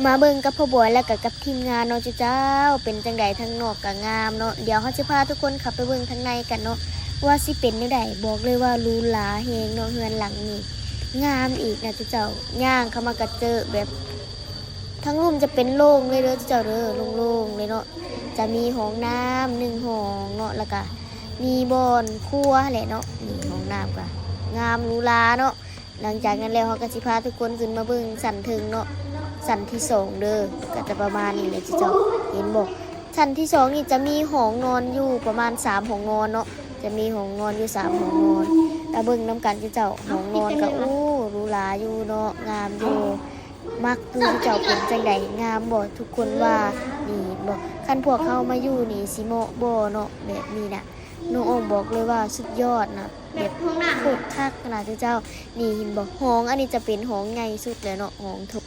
ມາເບິ່ງກັບພໍ່ບອຍ ແລ້ວກໍກັບທີມງານເນາະເຈົ້າເຈົ້າ. ເປັນຈັ່ງໃດ? ທາງນອກກໍງາມເນາະ. ດຽວເຮົາຊິພາທຸກຄົນເຂົ້າໄປເບິ່ງທາງໃນກັນເນາະ ວ່າຊິເປັນແນວໃດ. ບອກເລີຍວ່າຫຼູຫຼາແຮງເນາະ ເຮືອນຫຼັງນີ້ ງາມອີກນະເຈົ້າເຈົ້າ. ຍ່າງເຂົ້າມາກໍເຈີແບບ ທາງລຸ່ມຈະເປັນໂລ່ງເລີຍເດີເຈົ້າເດີ ໂລ່ງໆເລີຍເນາະ. ຈະມີຫ້ອງນ້ຳໜຶ່ງຫ້ອງເນາະ ແລ້ວກະມີບ່ອນຄົວແຫຼະເນາະ. ນີ້ຫ້ອງນ້ຳກະງາມຫຼູຫຼາເນາະ. ຫຼັງຈາກນັ້ນແລ້ວ ເຮົາກະຊິພາທຸກຄົນຂຶ້ນມາເບິ່ງຊັ້ນເທິງເນາະ ຊັ້ນທີສອງເດີ. ກະຈະປະມານນີ້ແຫຼະເຈົ້າ ເຫັນບໍ່? ຊັ້ນທີສອງນີ້ຈະມີຫ້ອງນອນຢູ່ປະມານສາມຫ້ອງນອນເນາະ ຈະມີຫ້ອງນອນຢູ່ສາມຫ້ອງນອນ. ຕາເບິ່ງນຳກັນເຈົ້າ ຫ້ອງນອນກະ ໂອ້ ຫຼູຫຼາຢູ່ເນາະ ງາມຢູ່. ມັກຢູ່ເຈົ້າ ເປັນຈັ່ງໃດ? ງາມບໍ່? ທຸກຄົນວ່ານີ້ເຫັນບໍ່? ຄັນພວກເຮົາມາຢູ່ນີ້ຊິເໝາະບໍ່ເນາະ ແບບນີ້ນະ. ນ້ອງອອງບອກເລີຍວ່າສຸດຍອດນະ ແບບໂຄດຄັກນະເຈົ້າ. ນີ້ເຫັນບໍ່? ຫ້ອງອັນນີ້ຈະເປັນຫ້ອງໃຫຍ່ສຸດແລ້ວເນາະ ຫ້ອງໂຖງ